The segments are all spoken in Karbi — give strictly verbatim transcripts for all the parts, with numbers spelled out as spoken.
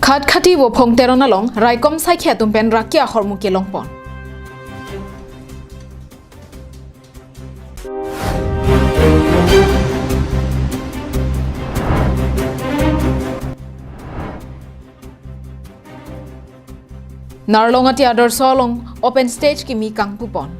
Khatkhati Vophong Teron along raikom saikhi atum pen rake ahormu kelongpon. Narlongati Adarsha along open stage kimi kangpupon.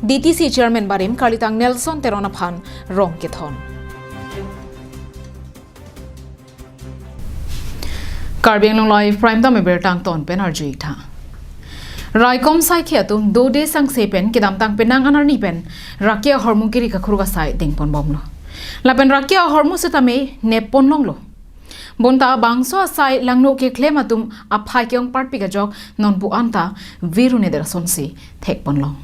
D T C Chairman barim Karlitang Nelson Teron aphan rong kethon. Karbi Anglong Live Prime Time abirta angton pen arju-ik tha. Raikom saikhi atum dode sangse pen kedamtang penang an arni pen rake ahormu kiri kakhuruk asai dengponbomlo. Lapen rake ahormu setame nepponlonglo. Bonta bangso asai langno keklem atum aphai ke-ong parpik ajok nonpu anta virune der asonsi thekponlong.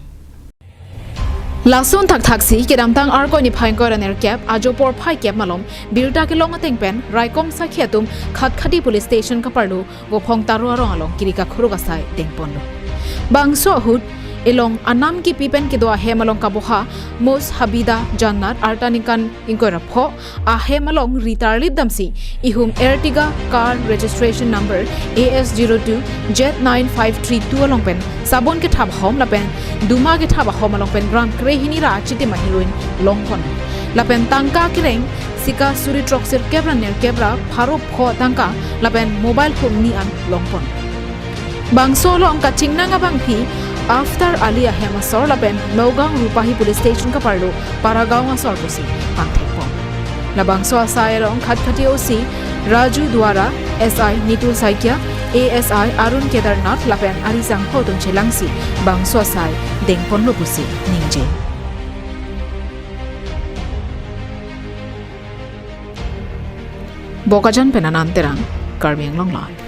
Lason thakthaksi kedamtang Arkoi niphai ingkoi ra nerkep ajo porphai kep malom birta kelong ateng pen raikom saikhi atum Khatkhati Police Station kaparlo Vophong Teron arong along kiri kakhuruk asai dengponlo. Bangso ahut elong anam kipi pen kedo ahem along kaboha Mos Habida Jannat arta ningkan ingkoi ra pho ahem along ritarlip damsi ihum Ertiga car registration number A S zero two Z nine five three two along pen sabon kethap ahom lapen duma kethap ahom along pen gram krehini ra achitim aheroin longpon. Lapen tangka kereng sika suri throksi kep ra nerkep ra pharo pho tangka lapen mobile phone ni an longpon. Bangso along kachingnang abangpi Aftar Ali ahem asor lapen Mougaon Rupahi Police Station kaparlo Paragaon asor pusi pangthekpon. Labangso asai along Khatkhati O C Raju Duara, S I Nitul Saikia, A S I Arun Kedarnath lapen arisangho atum chelangsi bangso asai dengponlo pusi ningje. Bokajan pen Anand Terang, Karbi Anglong Live.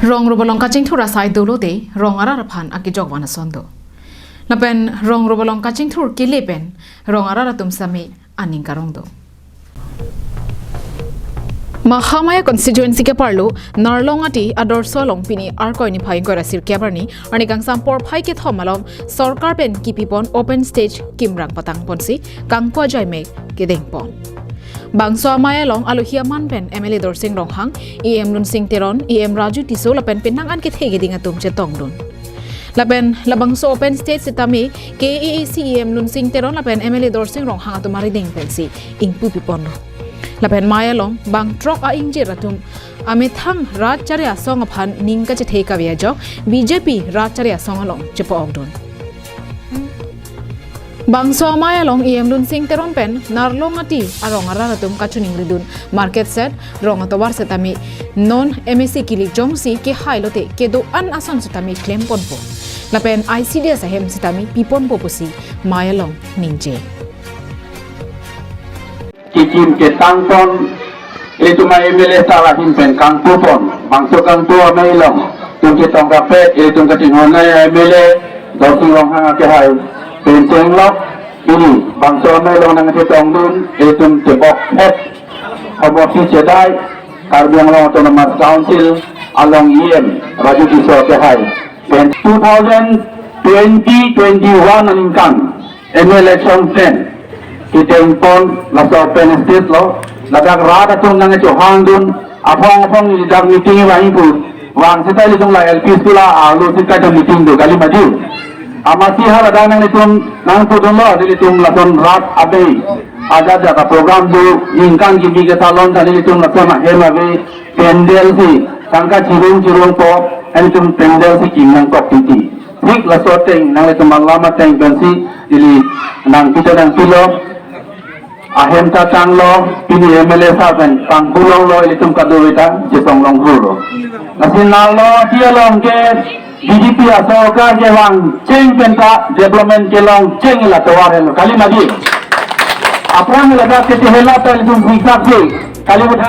Rong rup along kachingthur asai dolo te rong arat aphan akejok van ason do. Lapen rong rup along kachingthur kele pen rong arat atum sami aning karong do. Mahamaya constituency keparlo Narlongati Adarsha along pini Arkoi niphai ingkoi ra sirkep arni arni kangsam porphai kethom along sorkar pen kipipon open stage kimrang patangponsi kangpu ajai mek kedengpon. Bangso amei along alohi aman pen M L A Dorsing Ronghang, E M Lunsing Teron, E M Raju Tisso lapen penang an kethe keding atum chetongdun. Lapen labangso open stage setame K A A C E M Lunsing Teron lapen M L A Dorsing Ronghang atum arideng pensi ingpupiponlo. Lapen amei along bang throk a-ingjir atum amethang rat chari asong aphan ning kachethe kave ajok B J P rat chari asong along chepo-okdun. Bangso amei along E M Lunsing Teron pen Narlongati arong arat atum kachiningridun market shed rong atovar setame non M A C kilik jongsi kehai lote kedo-an ason setame klemponpo. Lapen I C D S ahem setame piponpo pusi amei along ningje. Kikim ketangpon, itum a M L A sar ahin pen kangpupon, bangso kangpu amei along, itum chetong kaprek, itum katinghon a M L A, Dorsing Ronghang akehai, pen chenglok, ini, bangso amei along nangchetongdun, itum chebok het, homosi chedai, Karbi Anglong Autonomous Council, along E M, Raju Tisso akehai, pen two thousand twenty twenty-one aningkan, M L A election pen kedengpon laso open stage lo, ladak rat atum nangchohangdun, aphong aphong ladak meeting vangpon, vang seta ilitum la L P school arlo seta meeting do kali mati. Amatsi ha ladak nanglitum nangpudunlo, ilitum lason rat abe ajat ajat program do, ningkan kimi ketalon ta ilitum lason ahem abe, pandal si, tangka chirung chirungpo, ilitum pandal si kim nangkok titi. Thik laso ateng, nanglitum alam ateng pensi, ili nangpita nangpilo, ahem ta tanglo, pini M L A sar pen pangpulonglo, ilitum kadokave ta chetong longhulo. Lasi Narlongati along ke B J P asorkar kevang cheng penta development kelong cheng ila tovar helo. Kali mati. Aphrang ladak kete hela ta ilitum siksak si. Kali mati.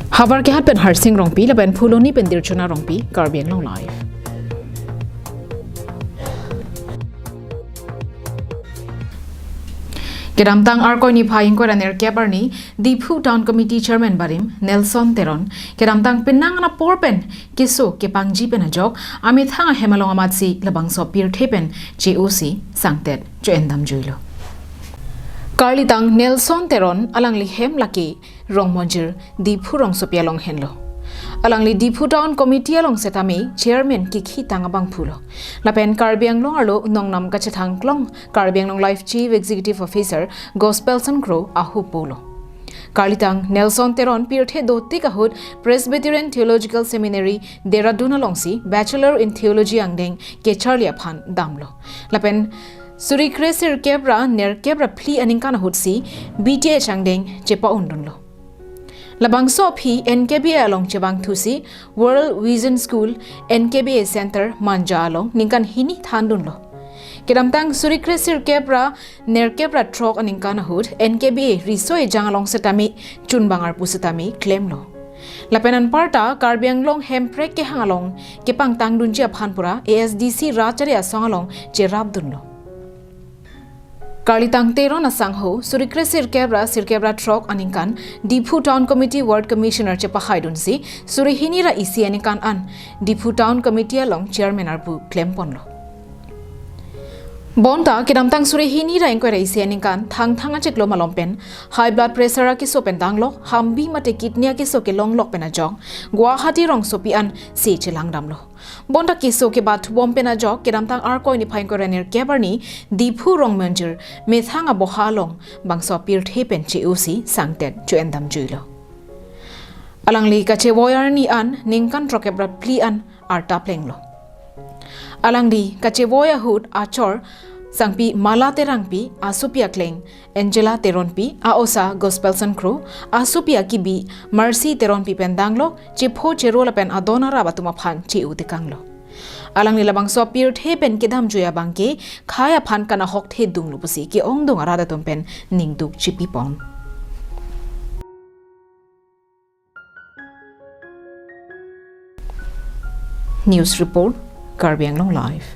Havar kehat pen Harsing Rongpi lapen Phuloni pen Dirchona Rongpi, Karbi Anglong Live. Kedamtang Arkoi niphai ingkoi ra nerkep arni Diphu Town Committee Chairman barim Nelson Teron kedamtang penang an apor pen keso kepangji pen ajok amethang ahem along amatsi labangso apirthe pen che-osi sangtet cho-en damjuilo. Karlitang Nelson Teron alangli hem lake Rongmonjir Diphu rongsopi along henlo. Alangli Diphu Town Committee along setame Chairman kikhitang abangphulo. Lapen Karbi Anglong arlo nongnam kachethang klong Karbi Anglong Live Chief Executive Officer Gospelson Kro ahupolo. Karlitang Nelson Teron pirthe dotik ahut Presbyterian Theological Seminary Dehradun alongsi Bachelor in Theology angdeng kecharli aphan damlo. Lapen suri kre sirkep ra nerkep ra phli aningkan ahutsi B Th angdeng chepa-undunlo. Labangso aphi N K B A along chevangthusi World Vision School N K B A Center Manja along ningkan hini thandunlo. Kedamtang suri kre sirkep ra nerkep ra throk aningkan ahut N K B A riso ejang along setame chunbang arpu setame klemlo. Lapen anparta Karbi Anglong hemprek kehang along kepangtangdunji aphan pura A S D C rat chari asong along cherapdunlo. Karlitang Teron asangho suri kre sirkep ra sirkep ra throk aningkan Diphu Town Committee Ward Commissioner chepahaidunsi suri hini ra isi aningkan an Diphu Town Committee along Chairman arpu klemponlo. Bonta kedamtang suri hini ra ingkoi ra isi aningkan Thangthang achiklo malom pen high blood pressure akeso pen danglok, hambi mate kidney akeso kelonglok pen ajok Guwahati rongsopi an se chelangdamlo. Bonta keso kebathubom pen ajok kedamtang Arkoi niphai ingkoi ra nerkep arni Diphu Rongmonjir methang aboha along bangso apirthe pen che-osi sangtet cho-en damjuilo. Alangli kachevoi arni an ningkan throkkep ra phli an arta plenglo. Alangli kachevoi ahut achor sangpi Mala Terangpi, asopi akleng Angela Teronpi, a-osa Gospelson Kro, asopi akibi Mercy Teronpi pen danglok, chepho chero lapen adon arap atum aphan che-o tekanglo. Alangli labangso apirthe pen kedamjui abangke khei aphan kanahok thedunglo pusi ke-ongdung arat atum pen ningduk chipipon. News report, Karbi Anglong Live.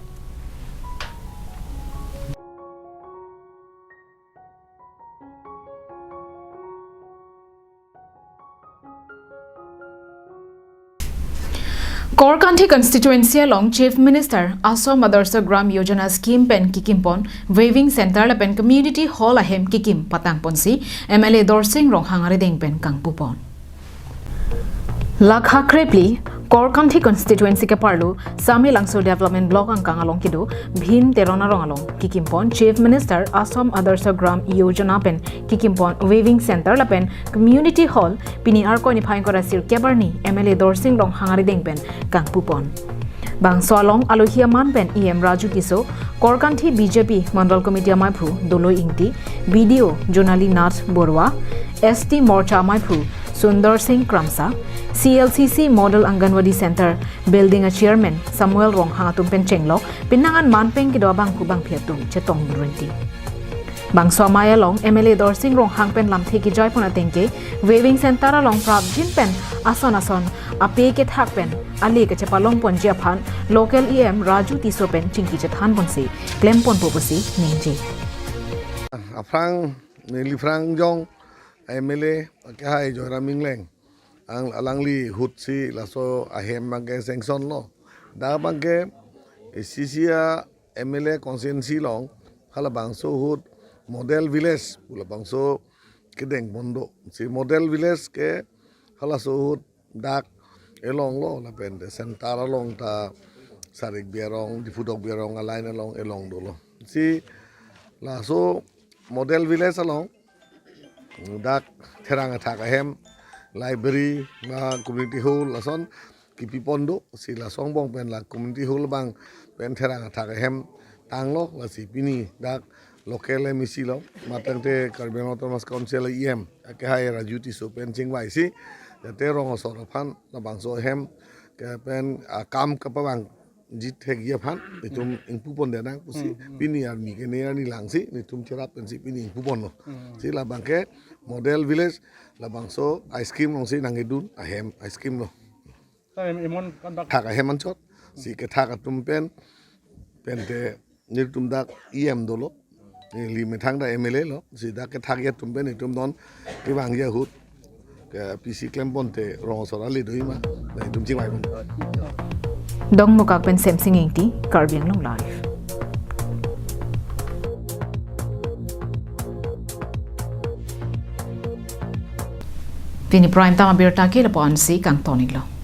Korkanthi constituency along Chief Minister Assam Adarsha Gram Yojana scheme pen kikimpon weaving center lapen community hall ahem kikim patangponsi M L A Dorsing Ronghang arideng pen kangpupon. Lakha krephli Korkanthi constituency keparlo Samelangso Development Block angkang along kedo Bhim Teron arong along kikimpon Chief Minister Assam Adarsha Gram Yojana pen kikimpon weaving center lapen community hall pini Arkoi niphai ingkoi ra sirkep arni M L A Dorsing Ronghang arideng pen kangpupon. Bangso along alohi aman pen E M Raju Tisso, Korkanthi B J P Mandal Committee amaiphu Doloi Ingti, B D O Jonali Nath Borua, S T Morcha amaiphu Sundar Singh Kramsa, C L C C Model Anganwadi Center Building a Chairman Samuel Ronghang atum pen chenglok penang an manpeng kedo abangphu bangphi atum chetong rinti. Bangso amei along M L A Dorsing Ronghang pen lamthe kejoipon atengke weaving center along prapjin pen ason ason ape kethak pen ale kachepalongponji aphan local E M Raju Tisso pen chingki chethanponsi klemponpo pusi ningje. Aphrang, neliphrang jong M L A kehai Joyram Engleng ang alangli ahutsi laso ahem abangke sanction lo. Dak abangke C C a M L A constituency along halabangso ahut model village pu labangso kedengpon do. Si model village ke halaso ahut dak elong lo lapen te center along ta Sarik Biarong, Diphu Dokbi arong a-line along elong dolo. Si laso model village along dak therang athak ahem, library, ma community hall, lason kipipon do, si laso angbong pen la community hall abang pen therang athak ahem tanglo, lasi pini dak local M A C lo, matang te Karbi Anglong Autonomous Council E M, akehai Raju Tisso pen chingvaisi, jate rong asor aphan labangso ahem ke pen akam kapavang jit hek aphan itum ingpupon denang pusi. Hmm, hmm. Pini arni kene arni langsi itum cherap pensi pini ingpuponlo. Hmm. Si labangke model village labangso ice cream alongsi nangkedun ahem ice cream lo. Ta em-, emon kan dak thak ahem anchot. Si kethak atum pen, pen te nelitum dak E M dolo. Neli methang ta M L A lo, sita kethak atum pen itum non kevangji ahut ke P C klem ponte rong asor ale do-i ma, la itum chingvai pon. Dongmukak pen Semsing Ingti, Karbi Anglong Live. Pini prime time abirta ke lapu-an si kangton-iklo.